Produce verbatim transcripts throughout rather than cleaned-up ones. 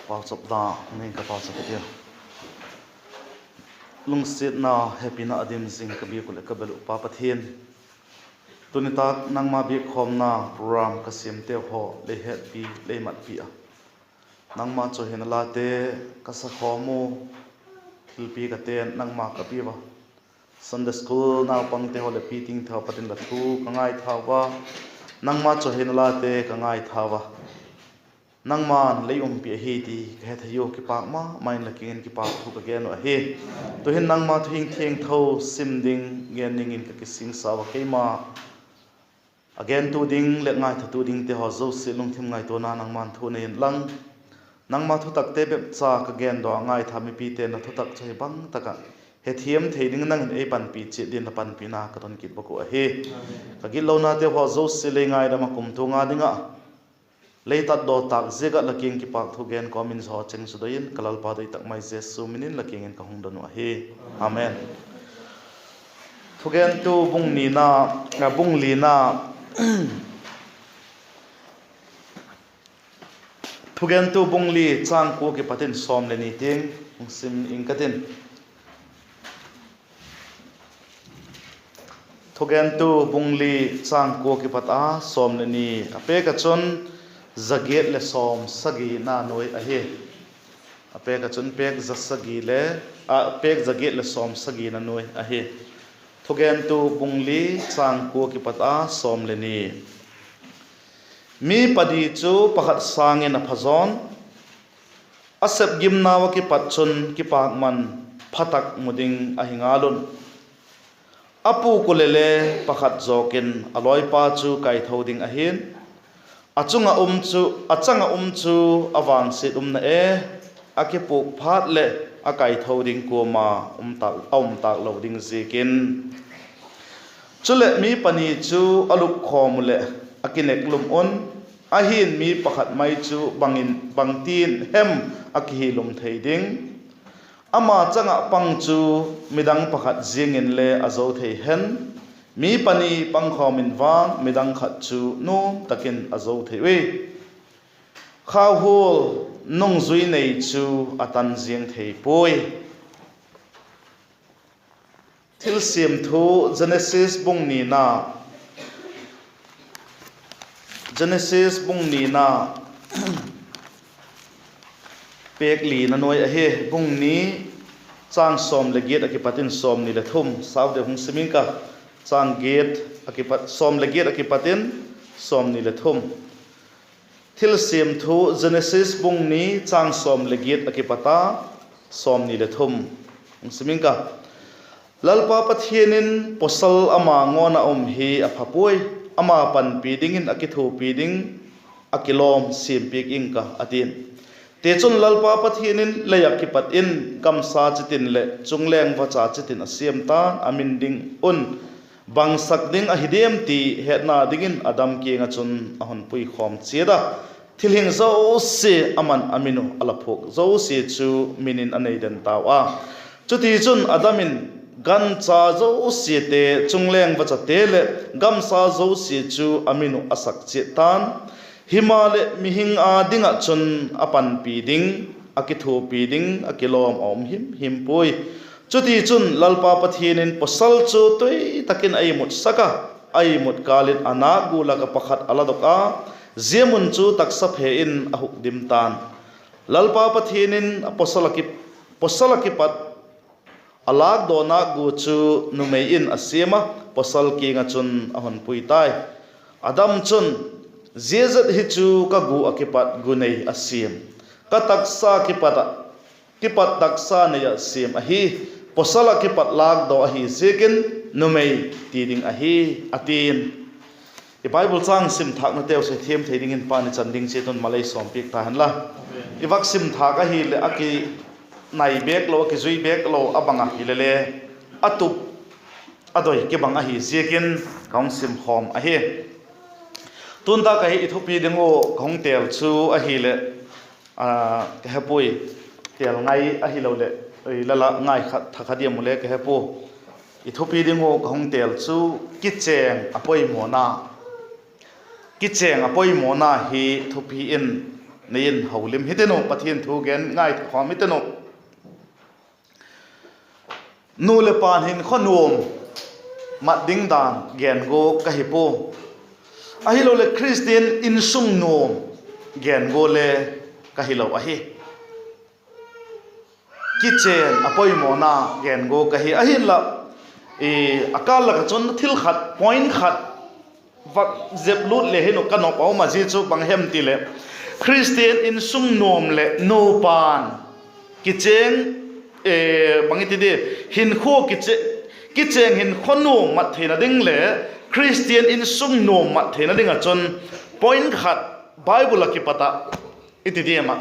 Pauchapna hung in ka pauchap i tiu. Lungsiatna, hepina a dim zing ka biak uh leh ka bel uh Pa Pathian, tuni tâk nangma biakkhawmna program ka siamteu haw lei hetpi, lei matpi a, nangma chawihoina late ka sakhawm u, thilpiak a ten nangma ka pia ua, Sunday school naupangte haw leh pitingte haw pat in la thu ka ngaithau a, nangma chawihoina late ka ngaithau a, nangma'n lei umpi ahi ti ka hethei ua, kipâk ma ma in la kiang in kipâk thu ka gen uh ahi. Tu'hin nangma thu hing thiangtho sim ding, gen dingin ka kisingsa ua, keima a gentu ding leh ngaithatu dingte haw zosia lungthim ngaituana nangma'n thu nei inlang, nangma thutakte bep cha ka gen daw a ngaitha mipite'n la thutak chu hi bang tak ah hethiam thei dingin nang in ei panpi chiat dingin la panpina ka don kit bak uh ahi. Ka gitlonate haw zosia lei ngaidam ah kumtuang a ding ah lei tatdaw tâk ziak ah la kiang kipâk thu gen kawm in zaw cheng chu doi in ka Lalpa doi tak mai Jesu min in la kiang in ka hung don uh ahi. Amen. Thugentu bung nina, a, bung lina, Thugentu bung li châng kua kipat in sawm leh ni tiang hung sim ing ka tin. Thugentu bung li châng kua kipat a sawm leh ni, a pêk ah chun za giat leh sawmsagina nuai ahi. A pêk ah chun pêk za sagi le, a, pêk za giat leh sawmsagina nuai ahi. Thugentu bung li châng kua kipat a sawm leh ni. Mi pani chu pakhat sâng in a pha zawn, a sepgimnau ah kipat chun kipâkman pha tak mu ding ahi ngal un. A pûk uh leh le pakhat zawk in a lawipa chu kaitho ding ahi'n, a chung ah um chu, a chang ah um chu a vangsiat um na e, a kipûk phat leh a kaitho ding kuama um tâk, a um tâk lo ding ziakin. Chuleh mi pani chu a lupkhawm uh leh a kinêklum un, ahi'n mi pakhat mai chu bangin, bangtin hem a kihilum thei ding? Ama chang ah pang chu midang pakhat ziang inle a zo thei hen, mi pani pangkhawm in vang midang khat chu nuam tak in a zo thei ui. Khauhual nungzui nei chu a tan ziang thei puai. Thilsiam thu, Genesis bung nina, Genesis bung nina, pêk lina nuai ahi. Bung ni, châng sawm leh giat ah kipat in sawmni leh thum, sau deu hung sim ing ka. Châng giat ah kipat, sawm leh giat ah kipat in sawmni leh thum. Thilsiam thu, Genesis bung ni, châng sawm leh giat ah kipat a sawmni leh thum hung sim ing ka. Lalpa Pathian in, pawsal ama ngawn ah um hi a pha puai, ama panpi dingin a kithuapi ding a kilawm siampiak ing ka, a ti'n. Tichun Lalpa Pathian in lei ah kipat in gamsa chitin leh chungleng vacha chitin a siam ta'n, a min ding un bangsak ding ahi diam ti hetna dingin Adam kiang ah chun a hun puikhawm chiat a. Thilhing zosia aman a min uh a la phuak zosia chu min in a nei den tau a. Chutichun Adam in gancha zosiate, chungleng vachate leh gamsa zosia chu a min uh a sak chiat ta'n; himaleh mihing â ding ah chun a panpi ding, a kithuapi ding a kilawm a um him him puai. Chutichun Lalpa Pathian in pawsal chu tui tak in a imutsak a, a imut kâl in a nâk gu lak ah pakhat a la dok a, zia mun chu taksa phe in a hukdim ta'n. Lalpa Pathian in pawsal ah ki, pawsal ah kipat a lâkdaw nâk gu chu numei in a siam a, pawsal kiang ah chun a hun pui tai. Adam chun, zia zat hi chu ka gu ah kipat gu nei a siam, ka taksa kipat ah, kipat taksa nei ah siam ahi, pawsal ah kipat lâkdaw ahi ziakin numei ti ding ahi, a ti'n. I Bible châng sim thâknateu chu thiam thei dingin Pa'n i chan ding chiat un mal ei sawmpiak ta hen la. I vak sim thâk ahileh a kinai bêk lo, a kizui bêk lo a bang ahile le, a tup a doi kibang ahi ziakin ka hung sim khawm ahi. Tu'n tak ahi i thupi ding uh ka hung têl chu ahileh, a, ka he puai, têl ngai ahiloleh, ei, la la ngai kha, tha kha diam u le ka he pua. I thupi ding uh ka hung têl chu kichêng a poimawna, kichêng a poimawna hi thupi in nei in holim hitin uh, Pathian thu gen ngai khawm hitin uh. Nu leh pa'n hinkhua nuam mat ding dan gen gua ka hi pua. Ahiloleh Khristian insung nuam gen gua le ka hilo ahi. Kichen a poimawna gen gua ka hi. Ahinla, a kâl lak ah chun thil khat, point khat vak zep lût le hin uh ka nop a um a, zia chu bang hem ti leh, Khristian insung nuam leh nupa'n kichêng, bang i ti di, hinkhua kichêng hinkhua nuam mat theina ding leh Khristian insung nuam mat theina ding ah chun point khat Bible ah kipat ah i ti diam ah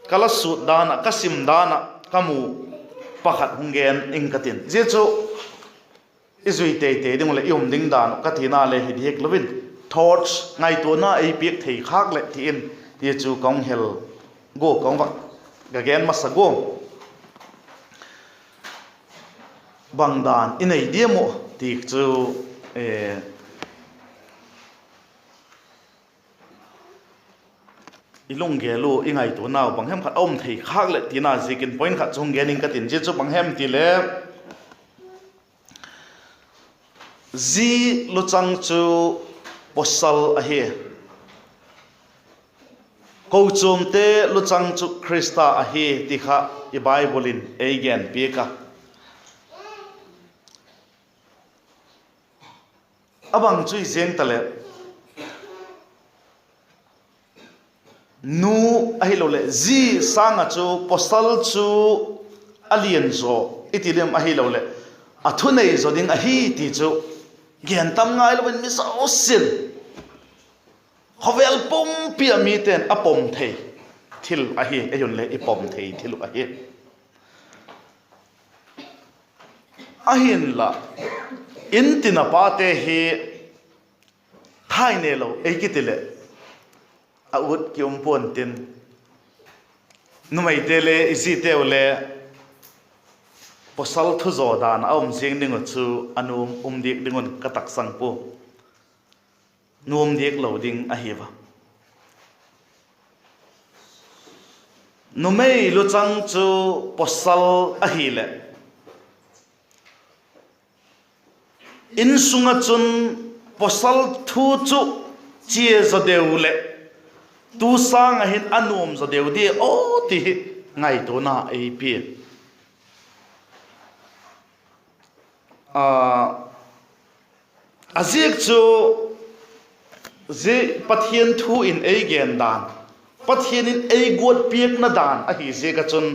ka la sut dan ah, ka sim dan ah ka mu pakhat hung gen ing ka tin. Zia chu i zui tei tei ding uh leh i um ding dan uh ka tina le hi diak lo in, thoughts, ngaituana ei piak thei khâk leh ti in, zia chu ka hung hel gua, ka hung vak ka gen masa gua. Bang dan i nei diam uh ti chu, i lunggel uh, i ngaituanau bang hem khat a um thei khâk leh tina ziakin point khat chu hung gen ing ka tin. Zia chu bang hem ti leh, zi luchang chu pawsal ahi, kochuamte luchang chu Khrista ahi ti kha i Bible in ei gen piak a. A bang chu i ziang ta leh, nu ahiloleh zi sâng ah chu pawsal chu a lian zaw i ti diam ahiloleh, a thunei zaw ding ahi ti chu gen tam ngai lo in mi zosia'n khawvel pumpi ah mite'n a pom thei thil ahi, ei un le i pom thei thil uh ahi. Ahinla, in tin a pate hi thainelo ei kiti leh a ut ki um pua'n tin, numeite le i ziteu le pawsal thu zaw dan ah a um ziang ding uh chu a nuam um diak ding un ka taksang pua. Nuam diak lo ding ahi a. Numei luchang chu pawsal ahileh, insung ah chun pawsal thu chu chia zaw deu leh, tu sâng ah hin a nuam zaw deu di aw ti hi ngaituana ei pia. A ziak chu, zia Pathian thu in ei gen dan, Pathian in ei guat piakna dan ahi ziak ah chun,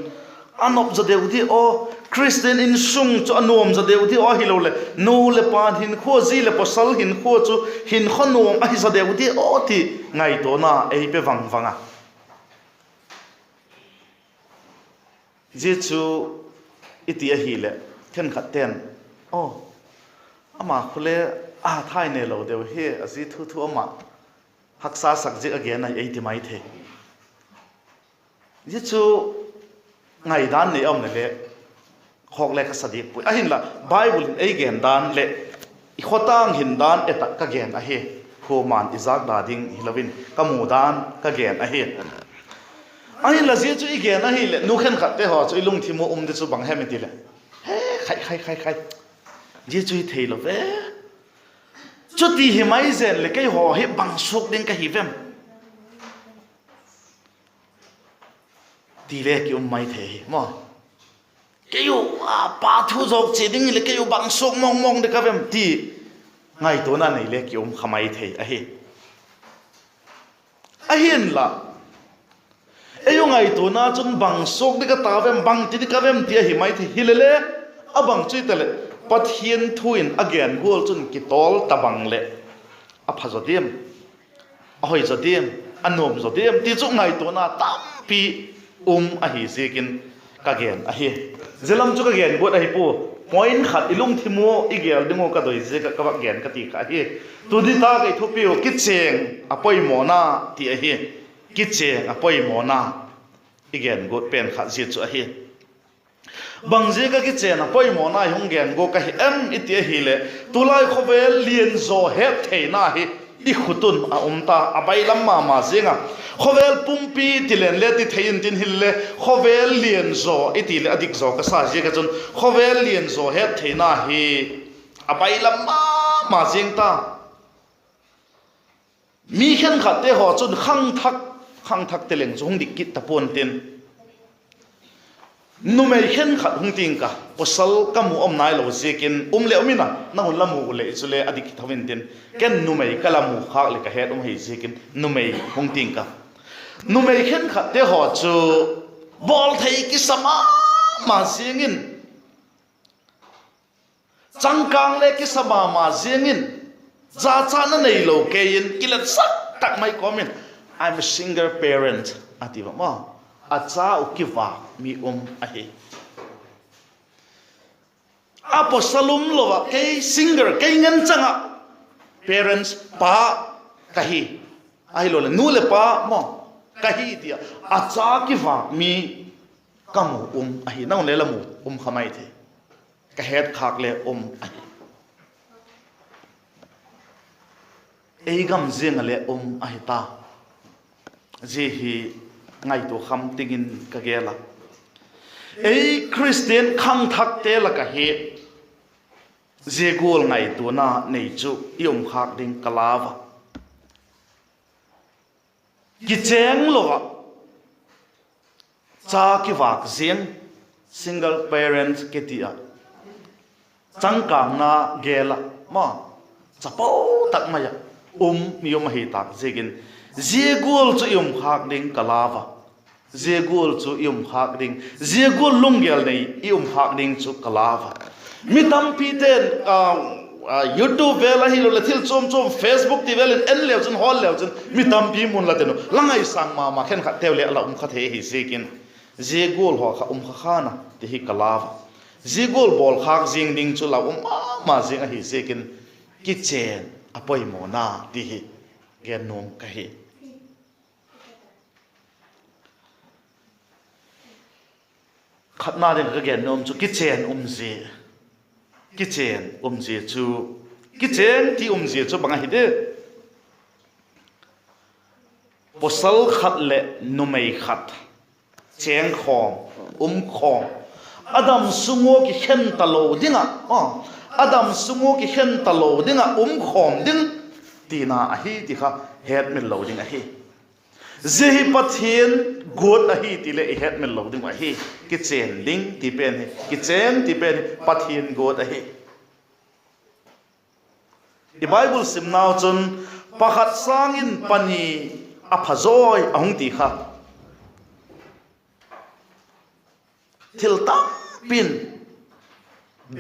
a nop zaw deu di aw, Khristian insung chu a nuam zaw deu di aw ahiloleh, nu leh pa'n hinkhua, zi leh pawsal hinkhua chu hinkhua nuam ahi zaw deu di aw ti ngaituana ei pe vang vang a. Zia chu i ti ahileh, khenkhatte'n, aw, ama khu le a thainelo deu hi, a zi thu thu ama haksa sak ziak a gen ahi ei ti mai thei. Zia chu ngaidan nei a um le le, khawk le ka sa diak puai. Ahinla Bible in ei gen dan leh i khawtâng hin dan et ah ka gen ahi. Kuama'n i zâk da ding hilo in ka mu dan ka gen ahi. Ahinla zia chu i gen ahileh, nu khenkhatte haw chu i lungthim ua um di chu bang hem i ti leh, he, khai khai khai khai, zia chu hi theilo ve, chuti hi mai zen leh keihaw hi bang suak ding ka hi vem ti le ki um mai thei hi maw. Kei u, a pa thu zawk chia ding hileh kei u bang suak mawng mawng ding ka vem ti ngaituana nei le ki um kha mai thei ahi. Ahinla, ei u ngaituana chun bang suak ding ka ta vem, bang ti ding ka vem ti ahi mai thei hile le, a bang chu i ta leh, Pathian thu in a gen gual chun kitawl ta bang leh a pha zaw diam, a hoi zaw diam, a nuam zaw diam ti chu ngaituana tampi um ahi ziakin ka gen ahi. Zia lam chu ka gen guat ahi pua. Point khat i lungthim ua i gel ding uh ka doi ziak ah ka vak gen ka ti kha ahi. Tuni tâk ah i thupi uh kichêng a poimawna ti ahi. Kichêng a poimawna i gen guat pen khat zia chu ahi. Bang ziak ah kichêng a poimawna i hung gen guat ka hi em i ti ahileh, tulai khawvel lian zaw het theina hi i khut un a um ta, a bailam ma ma ziang a. Khawvel pumpi ti leng le ti thei intin, hinle khawvel lian zaw i ti leh a dik zaw ka sa ziak ah chun, khawvel lian zaw hettheina hi a bailam ma ma ziang ta. Mi khenkhatte haw chun khangthak, khangthakte leng chu hung dik kit ta pua'n tin, numei khenkhat hung ting ka, pawsal ka mu um nailo ziakin, um leh um in a, nang un la mu leh chule a dik tho intin, ken numei ka la mu khâk leh ka het um ahi ziakin numei hung ting ka. Numei khenkhatte haw chu bawlthei kisa ma ma ziang in, changkâng le kisa ma ma ziang in, jachatna neilo kei in, kiletsak tak mai kawm in, I'm a single parent, a ti va maw. A cha uh kivâk mi um ahi. A pawsal um lo ah, kei single, kei ngen chang ah, parents, pa ka hi, ahiloleh nu leh pa maw ka hi ti a, a cha kivâk mi ka mu um ahi. Nang un le la mu um kha mai thei, ka het khâk le um ahi. Ei gam ziang ah le um ahi ta. Zia hi ngaitua kham dingin ka gel a. Ei Khristian khangthakte lak ah hi zia gual ngaituana nei chu i um khâk ding ka lau a. Kichêng lo ah, cha kivâk ziang, single parent kiti ah, changkângna gel ah maw, chapo tak mai ah um mi um ahi tâk ziakin, zia gual chu i um khâk ding ka lau a. Zia gual chu i um khâk ding, zia gual lunggel nei i um khâk ding chu ka lau a. Mi tampite'n YouTube vêl ahiloleh thil chuam chuam, Facebook ti vêl in en leu chun, hawl leu chun, mi tampi mun la ten uh, la ngaisâng ma ma khenkhatteu leh a la um kha thei ahi ziakin, zia gual haw kha um kha khan a ti hi ka lau a. Zia gual bawl khâk ziang ding chu la um ma ma ziang ahi ziakin, kichên a poimawna ti hi gen nuam ka hi. Khatna ding ka gen nuam chu kichên umzia. Kichên umzia chu, kichên ti umzia chu bang ahi de? Pawsal khat leh numei khat chêng khawm, um khawm, a dam sung ua kikhen talo ding ah, a dam sung ua kikhen talo ding ah um khawm ding tina ahi ti kha hetmil lo ding ahi. Zia hi Pathian guat ahi ti leh i hetmil lo ding uh ahi. Kichên ding ti pen hi, kichên ti pen hi Pathian guat ahi. I Bible simnau chun, pakhat sâng in pani a phazawi a hung ti kha. Thil tampi'n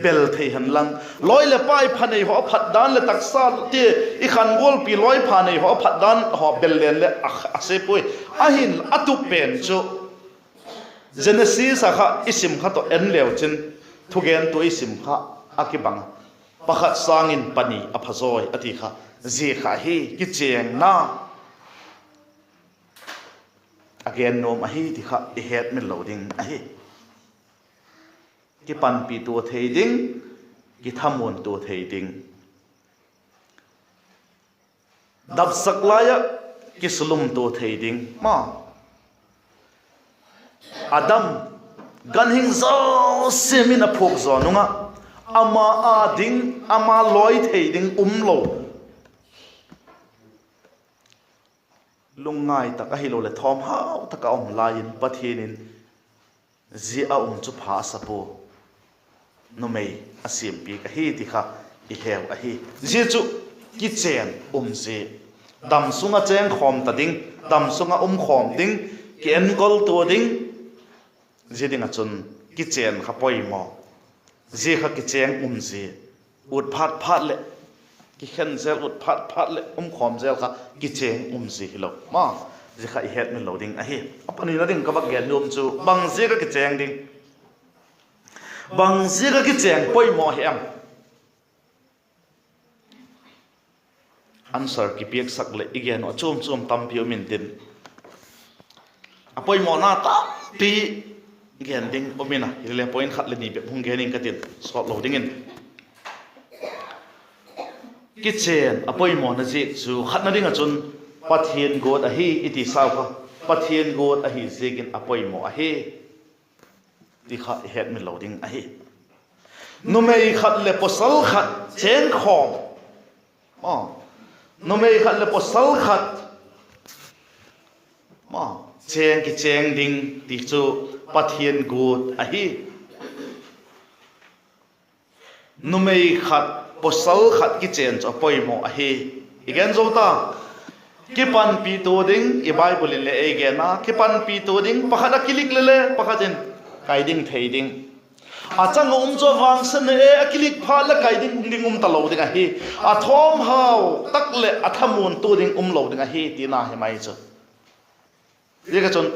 bel thei hen lang, lawi leh pai pha nei haw a phat dan leh taksa ti, i khangualpi lawi pha nei haw a phat dan haw bel len leh a, a se puai. Ahin a tup pen chu Genesis a kha i sim kha tawh en leu chin, thugentu i sim kha a kibang a. Pakhat sâng in pani a phazawi a ti kha, zia kha hi kichêngna a gen nuam ahi ti kha i hetmil lo ding ahi. Kipanpi tua thei ding, kithamuan tua thei ding, dapsak lai ah kisulum tua thei ding ma, Adam, ganhing zosia min a phuak zaw nung ah, ama â ding, ama lawi thei ding um lo, lungngai tak ahiloleh thawmhau tak a um lai in Pathian in zia a um chu pha a sa pua, numei a siampiak ahi ti kha i heu ahi. Zia chu kichên umzia, dam sung ah chêng khawm ta ding, dam sung ah um khawm ding, kienkol tua ding, zia ding ah chun kichên kha poimaw. Zia kha kichêng umzia, ut phat phat leh kikhen zel, ut phat phat leh um khawm zel kha kichêng umzia hilo ma, zia kha i hetmil lo ding ahi. A panina ding ka vak gen nuam chu, bang ziak ah kichêng ding, bang ziak ah kichêng poimaw hi em? Answer kipiaksak leh i gen uh a chuam chuam tampi um intin, a poimawna tampi gen ding um in a, hile point khat leh ni bep hung gen ing ka tin, sawt lo dingin. Kichen a poimawna ziak chu khatna ding ah chun Pathian guat ahi i ti sau kha, Pathian guat ahi ziakin a poimaw ahi ti kha i hetmil lo ding ahi. Numei khat leh pawsal khat chêngkhawm, numei khat leh pawsal khat chêng, kichêng ding ti chu Pathian guat ahi. Numei khat, pawsal khat kichen chu a poimaw ahi. I gen zo ta. Kipanpitua ding, i Bible in le ei gen a, kipanpitua ding, pakhat a kilik le le pakhat in kai ding thei ding. A chang a um chu a vangsen e, a kilik phat leh kai ding ding um talo ding ahi. A thawmhau tak leh a thamuantua ding um lo ding ahi tina hi mai chu. Ziak ah chun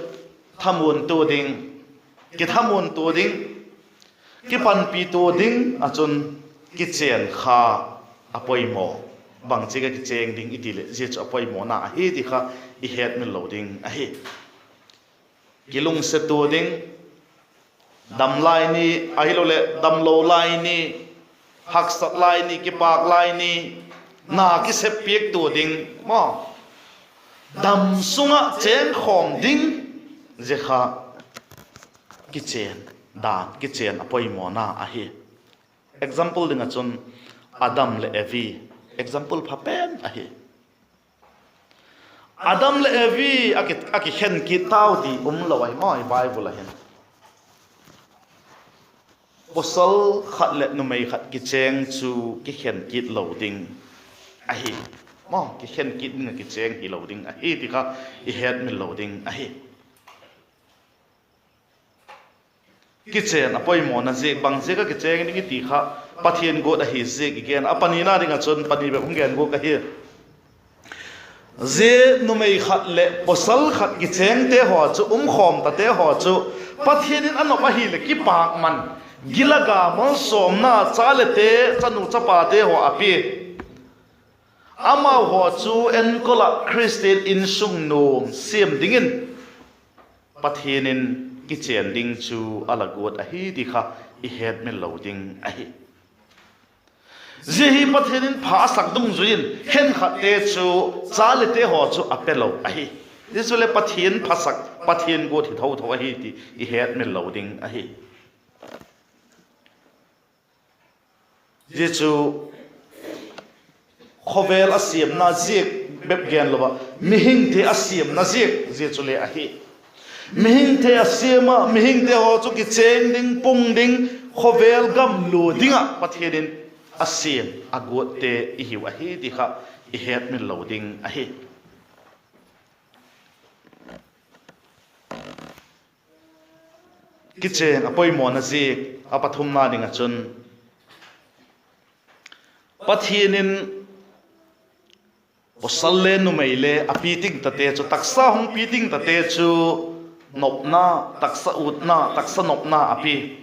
thamuantua ding, kithamuantua ding, kipanpitua ding ah chun kichen kha a poimaw. Bangtik ah kichêng ding i ti leh zia chu a poimawna ahi ti kha i hetmil lo ding ahi. Kilungsiatua ding, dam lai ni, ahiloleh damlo lai ni, haksat lai ni, kipâk lai ni, na kiseppiaktua ding, maw, dam sung ah chêngkhawm ding, zia kha kichen dan, kichen a poimawna ahi. Example ding ah chun Adam leh Evi example pha pen ahi. Adam leh Evi a ki, a kikhen kit tau ti um lo ahi maw i Bible ah hin. Pawsal khat leh numei khat kichêng chu kikhen kit lo ding ahi. Maw, kikhen kit ding ah kichêng hilo ding ahi ti kha i hetmil lo ding ahi. Kichen a poimawna ziak, bang ziak ah kichêng ding i ti kha, Pathian guat ahi ziak i gen a. A panina ding ah chun pani bep hung gen guak ahi. Zia numei khat leh pawsal khat kichêngte haw chu, um khawm tate haw chu Pathian in a nop ahileh kipâkman, gilaga malsawmna, chalete, chanu chapate haw a pia. Amau haw chu enkol ah Khristian insung nuam siam dingin Pathian in kichen ding chu a la guat ahi ti kha i hetmil lo ding ahi. Zia hi Pathian in pha a sak dungzui in khenkhatte chu, chalete haw chu a pe lo ahi. Zia chu le Pathian phasak, Pathian guat hi tho tho ahi ti i hetmil lo ding ahi. Zia chu khawvel a siamna ziak bep gen lo ah, mihingte a siamna ziak zia chu le ahi. Mihingte a siam ah, mihingte haw chu kichêng ding, pung ding, khawvel gam lua ding ah Pathian in a siam, a guatte i hiu ahi ti kha i hetmil lo ding ahi. Kichêng a poimawna ziak a pathumna ding ah chun, Pathian in pawsal le numei le a piting tate chu, taksa hung piting tate chu nopna, taksa utna, taksa nopna a pia.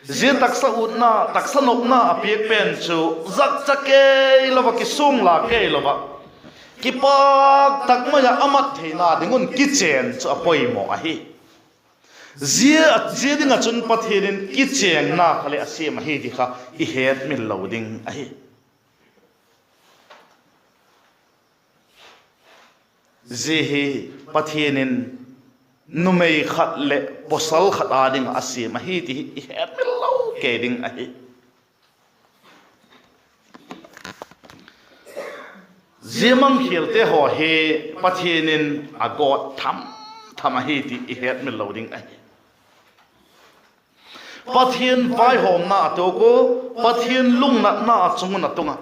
Zia taksa utna, taksa nopna a piak pen chu zakcha kei lo ah, kisuangla kei lo ah, kipâk tak mai ah a mat theina ding un kichen chu a poimaw ahi. Zia, zia ding ah chun Pathian in kichêngna kha le a siam ahi ti kha i hetmil lo ding ahi. Zia hi Pathian in numei khat leh pawsal khat â ding ah a siam ahi ti hi i hetmil lo kei ding ahi. Zia mang khialte haw hi Pathian in a gawt tham tham ahi ti i hetmil lo ding ahi. Pathian vaihawmna a tuak u, Pathian lungnatna a chung un a tung a,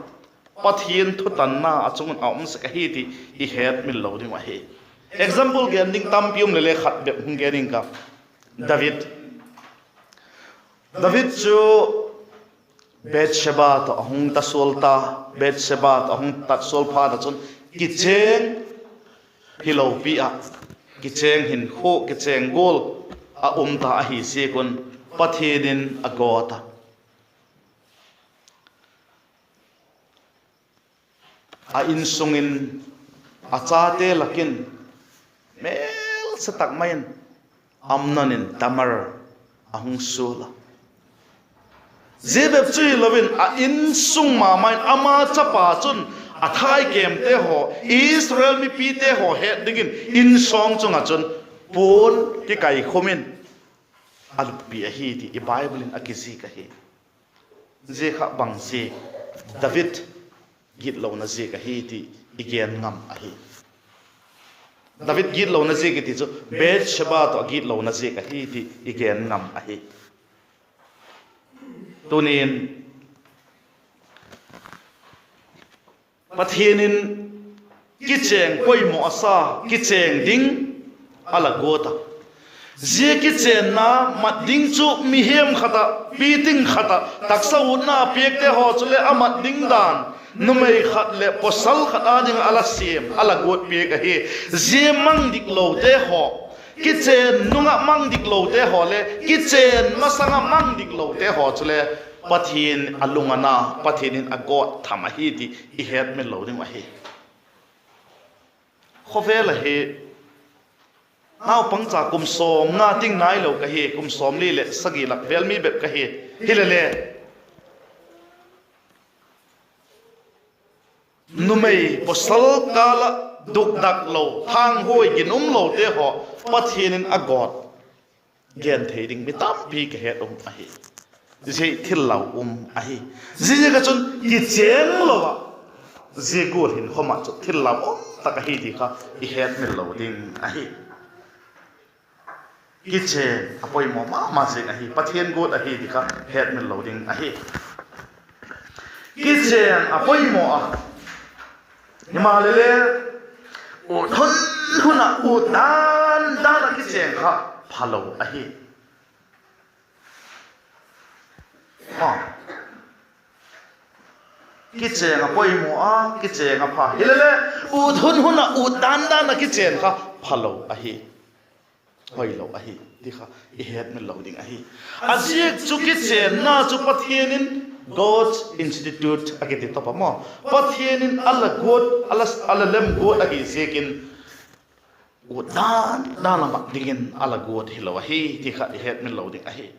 Pathian thutanna a chung un a um sek ahi ti i hetmil lo ding uh ahi. Example gen ding tampi um le le khat bep hung gen ing ka. David. David chu Bathsheba tawh a hung tasual ta, Bathsheba tawh a hung tasual phat ah chun kichêng hilopi ah, kichêng hinkhua, kichêng gual a um ta ahi ziak un Pathian in a gawt a. A insung in, a chate lak in mêlsa tak mai in Amnon in Tamar a hung sual a. Zia bep chu hilo in a insung ma ma in ama chapa chun a thaikêmte haw, Israel mipite haw het dingin insawng chung ah chun puan kikaikhum in a lutpi ahi ti i Bible in a kizik ahi. Zia kha bang ziak? David gitlona ziak ahi ti i gen ngam ahi. David gitlona ziak i ti chu Bathsheba tawh a gitlona ziak ahi ti i gen ngam ahi. Tuni'n Pathian in kichêng poimaw a sa, kichêng ding a la guat a. Zia kichênna mat ding chu mihing khat ah, piting khat ah taksa utna a piakte haw chule a mat ding dan, numei khat leh pawsal khat â ding ah a la siam, a la guat piak ahi. Zia mang diklote haw, kichên nung ah mang diklote haw le kichên masang ah mang diklote haw chule Pathian a lung a na, Pathian in a gawt tham ahi ti i hetmil lo ding uh ahi. Khawvel ahi, naupangcha kum sawmnga ting nailo ka hi, kum sawmli leh sagi lak vêl mi bep ka hi. Hilele, numei pawsal kâl ah dukdak lo, thanghuai ginum lote haw Pathian in a gawt gen thei ding mi tampi ka het um ahi. Zia thil lau um ahi. Ziaziak ah chun kichêng lo ah, zia gual hin khawm ah chu thil lau um tak ahi ti kha i hetmil lo ding ahi. Kichên a poimaw ma ma zing ahi, Pathian guat ahi ti kha hetmil lo ding ahi. Kichên a poimaw a, himaleh le, ut hun hun ah ut dan dan ah kichên kha phalo ahi. Kichên a poimaw a, kichên a pha. Hilele, ut hun hun ah ut dan dan ah kichên kha phalo ahi. Hoilo ahi ti kha i hetmil lo ding ahi. A ziak chu kichênna chu Pathian in God's institute a kiti tawp a maw, Pathian in a la guat, a la, a la lem guat ahi ziakin, ut dan dan a mat dingin a la guat hilo ahi ti kha i hetmil lo ding ahi.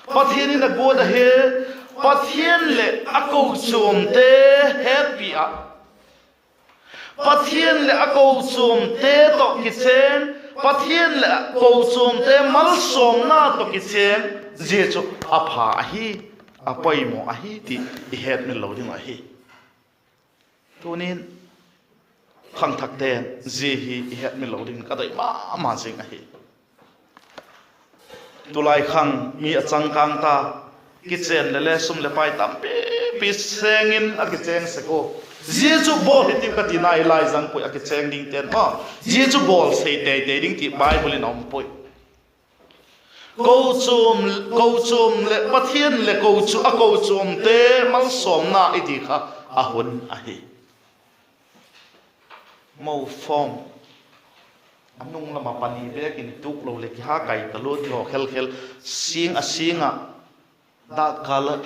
Pathian in a guat ahi, Pathian leh a kochuamte hetpi ah, Pathian leh a kochuamte tawh kichêng, Pathian leh kochuamte malsawmna tawh kichêng, zia chu a pha ahi, a poimaw ahi ti i hetmil lo ding uh ahi. Tuni'n khangthakte'n zia hi i hetmil lo ding ka doi ma ma zing ahi. Tulai khang mi a changkâng ta, kichên leh le sum leh pai tampipi seng in a kichêng sek ua. Zia chu bawl hitiu ka ti nai lai zang puai, a kichêng dingte'n maw. Zia chu bawl sei tei tei ding ti Bible in a um puai. Kochuam, kochuam leh Pathian leh kochu-, a kochuamte malsawmna i ti kha a hun ahi. Mo form, a nung lam ah pani bêk in tuk lo leh kiha kai taluat ti haw khel khel, sing a sing ah, dakkal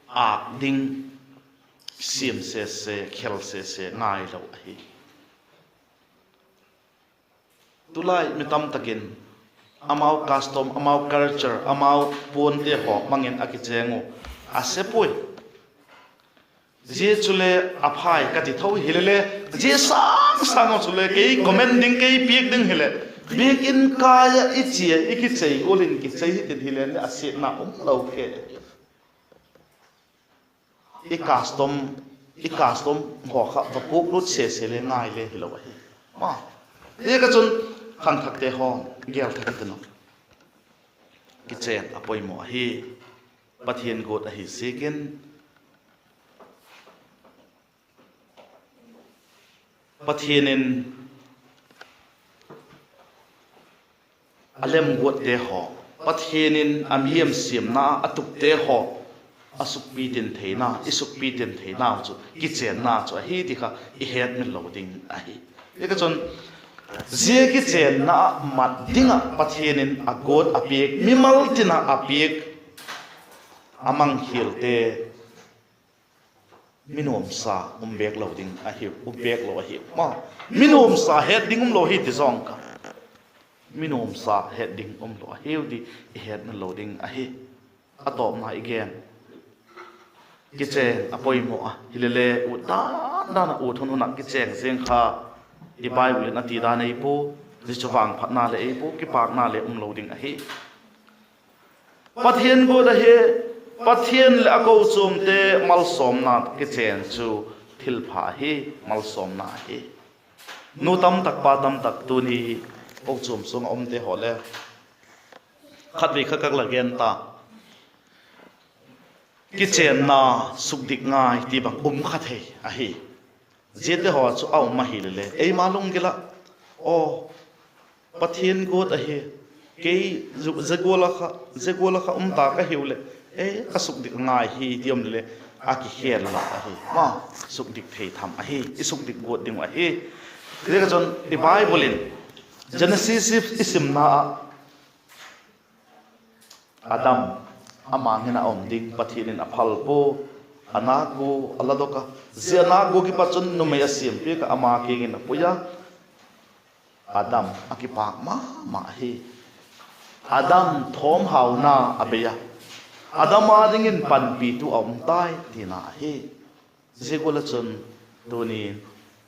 ah âk ding, siam sese, khel sese ngailo ahi. Tulai mi tamtak in amau custom, amau culture, amau puante haw mang in a kichêng uh a se puai. Zia chule a phai ka ti tho hilele, zia sâng sâng ah chule kei comment ding, kei piak ding hileh, biakin kai ah i chia i kichei gual in kichei hitin hilele a siatna um lo ke. I custom, i custom haw kha va puaklut sese le ngai le hilo ahi. Ma, zia ka chun khangthakte haw, gel thak i tin uh. Kichên a poimaw ahi, Pathian guat ahi ziakin, Pathian in a lemguatte haw, Pathian in a mihing siamna a tukte haw, a sukpitin theina, i sukpitin theinau chu kichênna chu ahi ti kha i hetmil lo ding ahi. Zia ka chun, zia kichênna ah mat ding ah Pathian in a guat a piak, mimal tin ah a piak, a mangkhialte, mi nuamsa um bêk lo ding ahiu, um bêk lo ahiu. Ma, mi nuamsa het ding um lo hi ti zawng kha, mi nuamsa het ding um lo ahiu ti i hetmil lo ding ahi. a tawpna i gen, kichêng a poimaw a. Hilele ut dan dan ah, ut hun hun ah kichêng ziang kha i Bible in a ti dan ei pua, zia chu vangphatna leh ei pua, kipâkna le um lo ding ahi. Pathian guat ahi. Pathian leh a kochuamte malsawmna kichên chu thilpha ahi, malsawmna ahi. Nu tamtak, pa tamtak tuni kochuam sung ah umte haw le khatvei kha ka la gen ta. Kichênna, sukdik ngai ti bang um kha thei ahi. Ziate haw chu a um ahilele eima lunggil ah, aw, Pathian guat ahi, kei zia gual ah kha, zia gual ah kha um ta ka hiu leh, ei, ka sukdik ngai hi ti um lele, a kikhel lo ahi. Ma, sukdik thei tham ahi, i sukdik guat ding uh ahi. Ziak ah chun i Bible in Genesis i simna ah Adam, ama ngen a um ding Pathian in a phal pua, a nâk gua a ladok a, zia a nâk gua kipat chun numei a siampiak ah ama kiang in a pui a. Adam a kipâk ma ma hi. Adam thawmhauna a bei a, Adam â dingin panpitu a um tai tina ahi. Zia gual ah chun tuni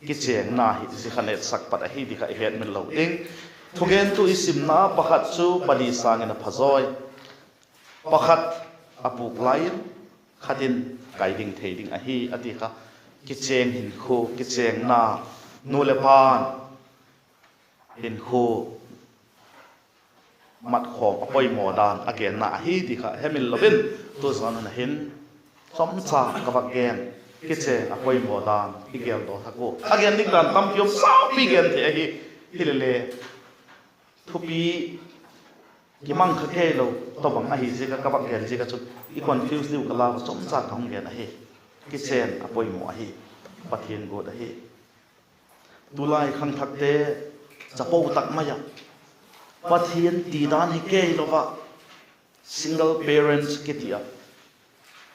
kichênna hi zia kha netsak pat ahi ti kha i hetmil lo ding. Thugentu i simna pakhat chu pali sâng in a phazawi, pakhat a pûk lai in, khat in kai ding thei ding ahi a ti kha. Kichêng hinkhua, kichênna, nu leh pa'n hinkhua matkhawm a poimaw dan a genna ahi ti kha hemil lo in, tu zan hun ah hin chomcha ka vak gen, kichêng a poimaw dan i geldaw thak ua. A gen ding dan tampi um, saupi gen thei ahi. Hilele thupi kimang kha kei lo tawhbang ahi ziak ah ka vak gen ziak ah chun i confuse diu ka lau a, chomcha ka hung gen ahi. Kichên a poimaw ahi. Pathian guat ahi. Tulai khangthakte chapo tak mai ah, Pathian ti dan hi kei lo ah, single parents kiti ah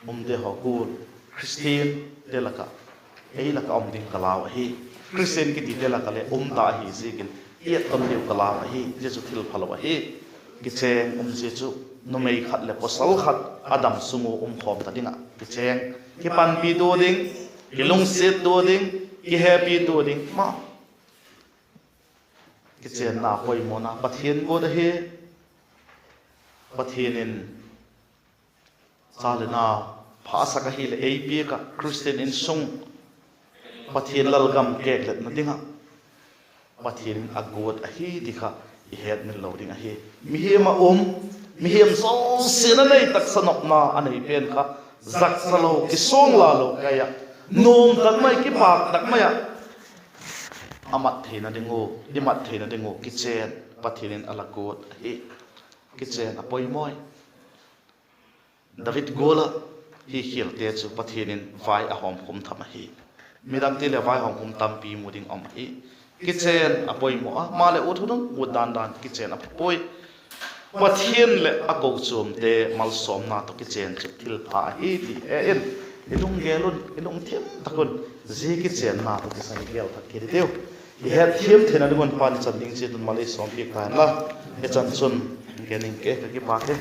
umte haw gual, Christiante lak ah, ei lak ah um ding ka lau ahi. Christian kitite lak ah le um ta ahi ziakin i etton diu ka lau ahi. Zia chu thil phalo ahi. Kichên um zia chu numei khat leh pawsal khat a dam sung ua um khawm ta ding ah kichên, kipanpitua ding, kilungsiattua ding, kihepitua ding ma. Kichênna poimawna Pathian guat ahi. Pathian in cha leh nau pha a sak ahileh ei piak ah Christian insung Pathian lalgam kêkletna ding ah Pathian in a guat ahi ti kha i hetmil lo ding ahi. Mihing ah um, mihing zosia'n a nei taksa nopna a nei pen kha, zakcha lo, kisuang la lo kai ah, nuam tak mai, kipâk tak mai ah a mat theina ding uh, i mat theina ding uh kichên Pathian in a la guat ahi. Kichên a poimaw. David gual ah hi khialte chu Pathian in vai a hawmkhum tham ahi. Midangte leh vai hawmkhum tampi mu ding um ahi. Kichên a poimaw a, maleh ut hun hun, ut dan dan kichên a pha puai. Pathian leh a kochuamte malsawmna tawh kichên chu thilpha ahi ti he in, i lunggel un, i lungthim tak un zia kichênna tawh kisai gel thak kit i tiu. I hetthiam theina ding un Pa'n i chan ding chiat un mal ei sawmpiak ta inla, i chan chun gen ing ke, ka kipâk e.